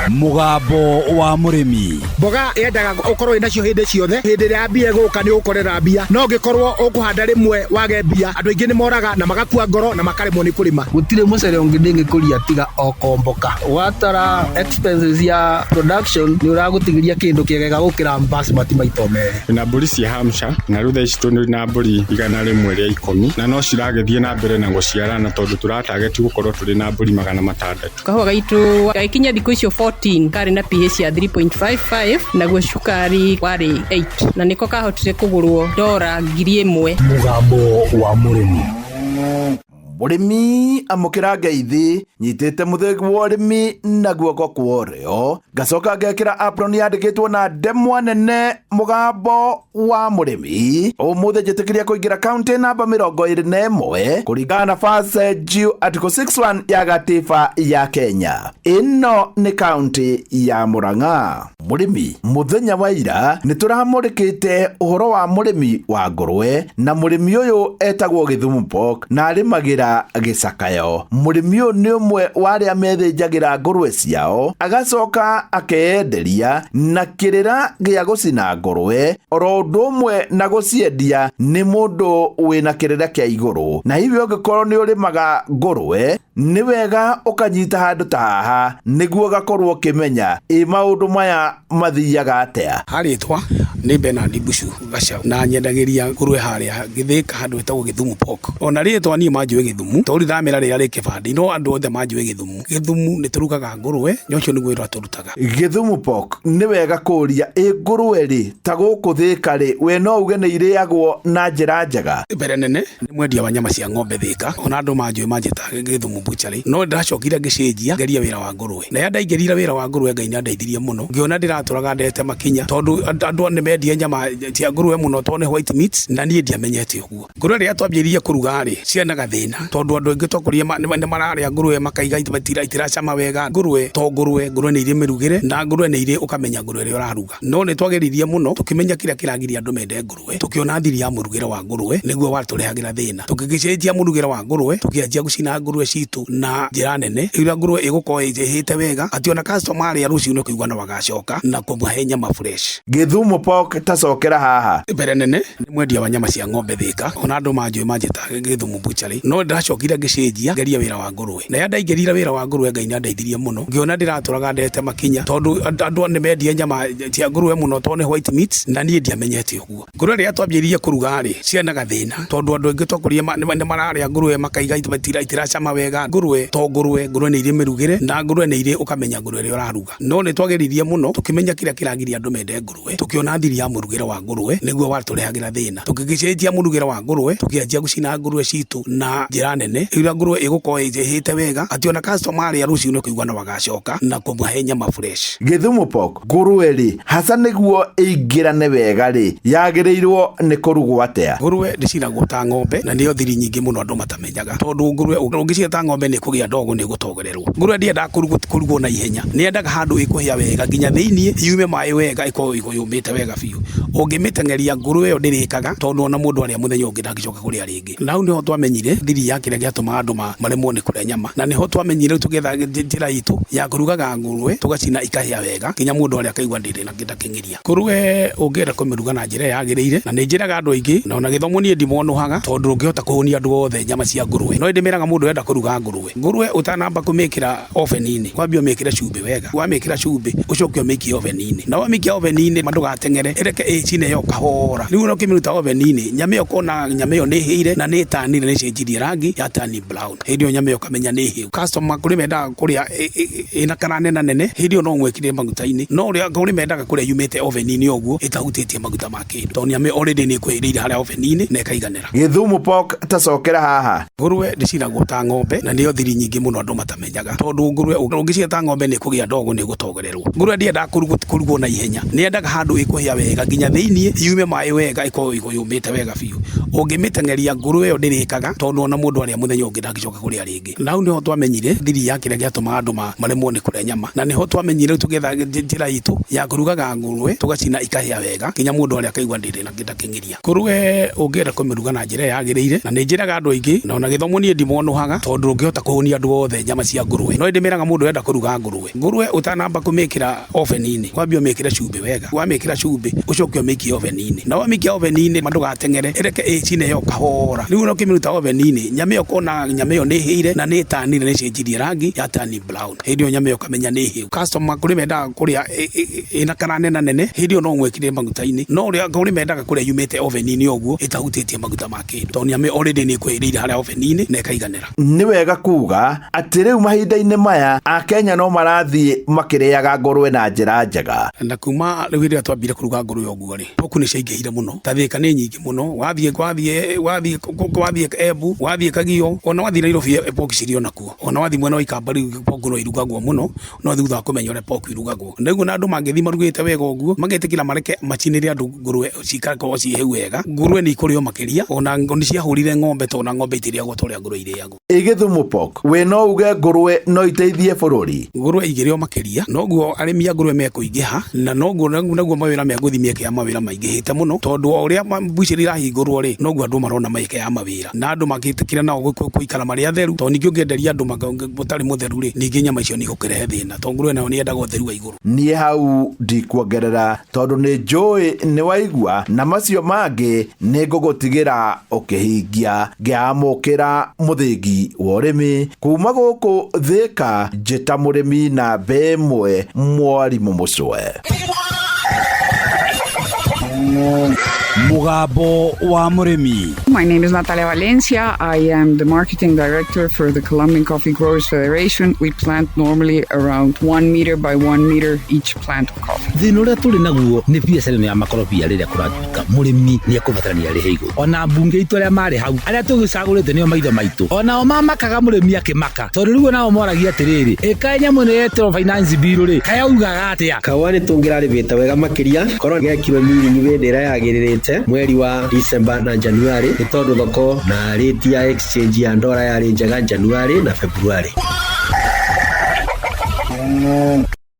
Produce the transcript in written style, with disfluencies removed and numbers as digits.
Mũgambo wa mũrĩmi. Mboga yendaga ũkorwo wĩnacio hĩndĩ ciothe. Hĩndĩ ĩrĩa mbia ĩgũka nĩ ũgũkorera mbia, no ũngĩkorwo ũkũhanda rĩmwe wage mbia, andũ aingĩ nĩ moraga na magakua ngoro na makaremwo nĩ kũrĩma. Gũtirĩ mũcere ũngĩ ndĩngĩkũria tiga o Komboka. Watara expenses ya production nĩ ũragũtigĩria kĩndũ kĩegega gũkĩra basmati maita merĩ. Twĩna mbũri cia Hampshire na rĩu thaa ici tũrĩ na mbũri 110 na no ciragĩthiĩ na mbere na gũciarana tondũ tũratageti gũkorwo tũrĩ na mbũri 600. Kahũa gaitũ gagĩkinya thikũ icio 14 karĩ na pH ya 3.55, naguo cukari warĩ 8, na nĩko kahotire kũgũrwo dora 1000. Mũgambo wa mũrĩmi. Mũrĩmi amũkĩra ngeithi, nyitĩte mũthĩgi wa ũrĩmi na guoko kwa ũrĩo, ngacoka ngekĩra apron yandĩkĩtwo na ndemwa nene mũgambo wa mũrĩmi. Ũmũthĩ njĩtĩkĩria kũingĩra kaunti namba 21 kũringana na First Jew Article 61 ya gatiba ya Kenya. Ĩno nĩ kaunti ya Murang'a. Mũrĩmi, mũthenya wa ira nĩ tũramũrĩkĩte ũhoro wa mũrĩmi wa ngũrwe, na mũrĩmi ũyũ etagwo Gĩthumu Pork na arĩmagĩra gĩcakayo. Mũrĩmi ũyũ nĩ ũmwe wa arĩa methĩnjagĩra ngũrwe ciao, agacoka akeyenderia na kĩrĩra gĩa gũcina ngũrwe oro ũndũ ũmwe na gũciendia. Nĩ mũndũ wĩna kĩrĩra kĩa igũrũ, na hihi ũngĩkorwo nĩ ũrĩmaga ngũrwe, nĩ wega ũkanyita handũ ta haha nĩguo ũgakorwo ũkĩmenya ĩ maũndũ maya mathiaga atĩa. Harĩtwa nĩ Bernard Bucu Gacau, na nyendagĩria ngũrwe harĩa Gĩthĩka handũ hetagwo Gĩthumu Pork. Ona rĩtwa niĩ manjũĩ Gĩthumu, tondũ ndamera rĩrĩa rĩ kĩbandĩ, no andũ othe manjũĩ Gĩthumu. Gĩthumu nĩ tũrugaga ngũrwe, na ũcio nĩguo wĩra tũrutaga. Gĩthumu Pork, nĩ wega kũria ĩ ngũrwe rĩ, ta gũkũ Thĩka rĩ, we no uge nĩ irĩagwo na njĩra njega? Mbere nene nĩ mwendia wa nyama cia ng'ombe Thĩka, ona andũ manjũĩ manjĩtaga Gĩthumu Butchery, no ndacokire ngĩcenjia ngeria wĩra wa ngũrwe. Na rĩrĩa ndaingĩrire wĩra wa ngũrwe, Ngai nĩ andeithirie mũno, ngĩona ndĩratũraga ndete makinya, tondũ andũ nĩ mendire nyama cia ngũrwe mũno tondũ nĩ white meat, na niĩ ndiamenyete ũguo. Ngũrwe rĩrĩa twambĩrĩirie kũruga rĩ, ciarĩ na gathĩna tondũ andũ aingĩ twakorire nĩ mararĩa ngũrwe makaiga itiracama wega. Ngũrwe to ngũrwe, ngũrwe nĩ irĩ mĩrugĩre na ngũrwe nĩ irĩ ũkamenya ngũrwe ĩrĩa ũraruga. No nĩ twageririe mũno tũkĩmenya kĩrĩa kĩragiria andũ mende ngũrwe, tũkĩona thiri ya mũrugĩre wa ngũrwe nĩguo watũrehagĩra thĩna. Tũgĩgĩcenjia mũrugĩre wa ngũrwe, tũkĩanjia gũcina ngũrwe citũ na njĩra nene ĩrĩa ngũrwe ĩgũkorwo ĩhĩte wega, atĩ ona customer arĩa rũciũ nĩ kũigua no agacoka na kũmahe nyama fresh. Gĩthumu Pork, tacokera haha. Mbere nene nĩ mwendia wa nyama cia ng'ombe Thĩka, ona andũ manjũĩ manjĩtaga Gĩthumu Butchery, no ndacokire ngĩcenjia ngeria wĩra wa ngũrwe. Na rĩrĩa ndaingĩrire wĩra wa ngũrwe, Ngai nĩ andeithirie mũno, ngĩona ndĩratũraga ndete makinya, tondũ andũ nĩ mendire nyama cia ngũrwe mũno tondũ nĩ white meat, na niĩ ndiamenyete ũguo. Ngũrwe rĩrĩa twambĩrĩirie kũruga rĩ, ciarĩ na gathĩna tondũ andũ aingĩ twakorire nĩ mararĩa ngũrwe makaiga itiracama wega. Ngũrwe to ngũrwe, ngũrwe nĩ irĩ mĩrugĩre na ngũrwe nĩ irĩ ũkamenya ngũrwe ĩrĩa ũraruga. No nĩ twageririe mũno tũkĩmenya kĩrĩa kĩragiria andũ mende ngũrwe, tũkĩona thiri ya mũrugĩre wa ngũrwe nĩguo watũrehagĩra thĩna. Tũgĩgĩcenjia mũrugĩre wa ngũrwe, tũkĩanjia gũcina ngũrwe citũ na njĩra nene ĩrĩa ngũrwe ĩgũkorwo ĩhĩte wega, atĩ ona customer arĩa rũciũ nĩ kũigua no agacoka na kũmahe nyama fresh. Gĩthumu Pork, ngũrwe rĩ, hasa nĩguo ĩingĩrane wega rĩ, yagĩrĩirwo nĩ kũrugwo atĩa? Ngũrwe ndĩcinagwo ta ng'ombe, na nĩyo thiri nyingĩ mũno andũ matamenyaga, tondũ ngũrwe ũngĩcina ta ng'ombe nĩ ĩkũgĩa ndogo, nĩ ĩgũtogererwo. Ngũrwe ndĩendaga kũrugwo na ihenya, nĩ yendaga handũ ĩkũhĩa wega nginya thĩiniĩ, yume maĩ wega, ĩkorwo yũmĩte wega biũ. Ũngĩmĩteng'eria ngũrwe ĩyo ndĩrĩkaga, tondũ ona mũndũ arĩa mũthenya ũngĩ ndangĩcoka kũrĩa rĩngĩ. Na hau nĩho twamenyire thiri ya kĩrĩa gĩatũmaga andũ maremwo nĩ kũrĩa nyama, na nĩho twamenyire rĩu tũgĩetha njĩra itũ ya kũrugaga ngũrwe, tũgacina ikahĩa wega nginya mũndũ arĩa akaigua ndĩrĩ na ndakĩng'eria. Ngũrwe ũngĩenda kũmĩruga na njĩra ĩrĩa yagĩrĩire, na nĩ njĩraga andũ aingĩ, na ona gĩthomo niĩ ndimonũhaga, tondũ ndũngĩhota kũhũnia andũ othe nyama cia ngũrwe, no ĩndĩ mĩraga mũndũ enda kũruga ngũrwe, ngũrwe ũtanamba kũmĩkĩra oven-inĩ, kwambia ũmĩkĩre cumbĩ wega, wamĩkĩra cumbĩ ũcoke ũmĩikie oven-inĩ, na wamĩikia oven-inĩ ndũgateng'ere, ĩreke ĩcine yo kahora. Rĩu ona ũkĩmĩruta oven-inĩ, nyama ĩyo ũkona nyama ĩyo nĩ ĩhĩire na nĩ ĩtanire, nĩ ĩcenjirie rangi ya tani brown, hĩndĩ ĩyo nyama ĩyo ũkamenya nĩ hĩu. Customer kũrĩ mendaga kũrĩa ĩna kara nena nene, hĩndĩ ĩyo no ũmwĩkĩrĩre maguta-inĩ, no ũrĩa kũrĩ mendaga kũrĩa yumĩte oven-inĩ ũguo ĩtahutĩtie maguta ma kĩndũ, tondũ nyama ĩyo already nĩ ĩkũhĩrĩire harĩa oven-inĩ na ĩkaiganĩra. Gĩthumu Pork, tacokera haha. Ngũrwe ndĩcinagwo ta ng'ombe, na nĩyo thiri nyingĩ mũno andũ matamenyaga, tondũ ngũrwe ũngĩcina ta ng'ombe nĩ ĩkũgĩa ndogo, nĩ ĩgũtogererwo. Ngũrwe ndĩendaga kũrugwo na ihenya, nĩ yendaga handũ ĩkũhĩa wega nginya thĩiniĩ, yume maĩ wega, ĩkorwo yũmĩte wega biũ. Ũngĩmĩteng'eria ngũrwe ĩyo ndĩrĩkaga, tondũ ona mũndũ Mũndũ arĩa mũthenya ũngĩ ndangĩcoka kũrĩa rĩngĩ. Na hau nĩho twamenyire thiri ya kĩrĩa gĩatũmaga andũ maremwo nĩ kũrĩa nyama, na nĩho twamenyire tũgĩetha njĩra itũ ya kũrugaga ngũrwe tũgacina ikahĩa wega nginya mũndũ arĩa akaigua ndĩrĩ na ndakĩng'iria. Ngũrwe ũngĩenda kũmĩruga na njĩra yagĩrĩire, na nĩ njĩraga andũ aingĩ, na ona gĩthomo niĩ ndimonuhaga tondũ ndũngĩhota kũhũnia andũ othe nyama cia ngũrwe, no ĩndĩ mĩraga mũndũ enda kũruga ngũrwe, ngũrwe ũtanamba kũmĩkĩra oven-inĩ kwambia ũmĩkĩre cumbĩ wega, wamĩkĩra cumbĩ ũcoke ũmĩikie oven-inĩ, na wamĩikia oven-inĩ ndũgateng'ere, ĩreke ĩcine yo kahora. Rĩu ona ũkĩmĩruta oven-inĩ nyama ĩyo ũkona nyama ĩyo nĩ ĩhĩire na nĩ ĩtanire, nĩ ĩcenjirie rangi ya tani brown. Hĩndĩ ĩyo nyama ĩyo ũkamenya nĩ hĩu. Customer kũrĩ mendaga kũrĩa ĩna kara nene nene, hĩndĩ ĩyo no ũmwĩkĩre maguta-inĩ, no ũrĩa kũrĩ mendaga kũrĩa yumĩte oven-inĩ ũguo ĩtahutĩtie maguta ma kĩndũ, tondũ nyama ĩyo already nĩ ĩkũhĩrĩire harĩa oven-inĩ na ĩkaiganĩra. Nĩ wega kuga atĩ rĩu mahinda-inĩ maya Akenya no marathiĩ makĩrĩaga ngũrwe na njĩra njega. Na kuma rĩu hĩndĩ ĩrĩa twambire kũruga ngũrwe ũguo rĩ, pork nĩ ciaingĩhire mũno, ta Thĩka nĩ nyingĩ mũno, wathiĩ Embu, wathiĩ Kagio, ona wathiĩ Nairobi pork cirĩ ona kuo, ona wathiĩ mwena wa Ikamba rĩu pork no irugagwo mũno, no thutha wa kũmenya ũrĩa pork irugagwo. Na rĩu ona andũ mangĩthiĩ marugĩte wega ũguo, magetĩkĩra mareke macinĩre andũ ngũrwe cikakorwo ciĩ hĩu wega, ngũrwe nĩ ikũrĩo makĩria, ona nĩ ciahũrire ng'ombe tondũ ona ng'ombe itirĩagwo ta ũrĩa ngũrwe irĩagwo. Ĩ Gĩthumo pork, wĩ no uge ngũrwe no iteithie bũrũri? Ngũrwe igĩrĩo makĩria, noguo arĩmi a ngũrwe mekũingĩha, na noguo naguo mawĩra megũthiĩ mĩeke ya mawĩra maingĩhĩte mũno, tondũ o ũrĩa mbucĩrĩ irahingũrwo rĩ, noguo andũ marona mĩeke ya mawĩra, na andũ magĩtĩkĩra nao gũikara marĩ atheru, tondũ ningĩ ũngĩenderia andũ mũtarĩ mũtheru rĩ, ningĩ nyama icio nĩ igũkĩrehe thĩna, tondũ ngũrwe nayo nĩ yendaga ũtheru wa igũrũ. Niĩ hau ndikuongerera tondũ nĩ njũĩ nĩ waigua, na macio mangĩ nĩ ngũgũtigĩra ũkĩhingia. Ngĩamũkĩra mũthĩgi wa ũrĩmi kuma gũkũ Thĩka, njĩta mũrĩmi namba ĩmwe, mwarimũ Mũcwe. Mũgambo wa mũrĩmi. My name is Natalia Valencia. I am the marketing director for the Colombian Coffee Growers Federation. We plant normally around 1 meter by 1 meter each plant of coffee. Thĩna ũrĩa tũrĩ naguo nĩ biacara ĩno ya makorobia. Rĩrĩa kũratuĩka mũrĩmi nĩ ekũbatarania arĩhe igũrũ, ona mbunge itũ arĩa marĩ hau, arĩa tũgĩcagũrĩte nĩo maitho maitũ, onao mamakaga mũrĩmi akĩmaka, tondũ rĩu onao moragia atĩrĩrĩ, ĩkaĩ nyamũ ĩno yetĩrwo finance bill rĩ, kayaugaga atĩa? Kaũa nĩ tũngĩrarĩmĩte wega makĩria korwo gekirwo miringi hĩndĩ ĩrĩa yagĩrĩrĩte mweri wa December na January, nĩ tondũ thoko na rate ya exchange ya ndora yarĩ njega January na February.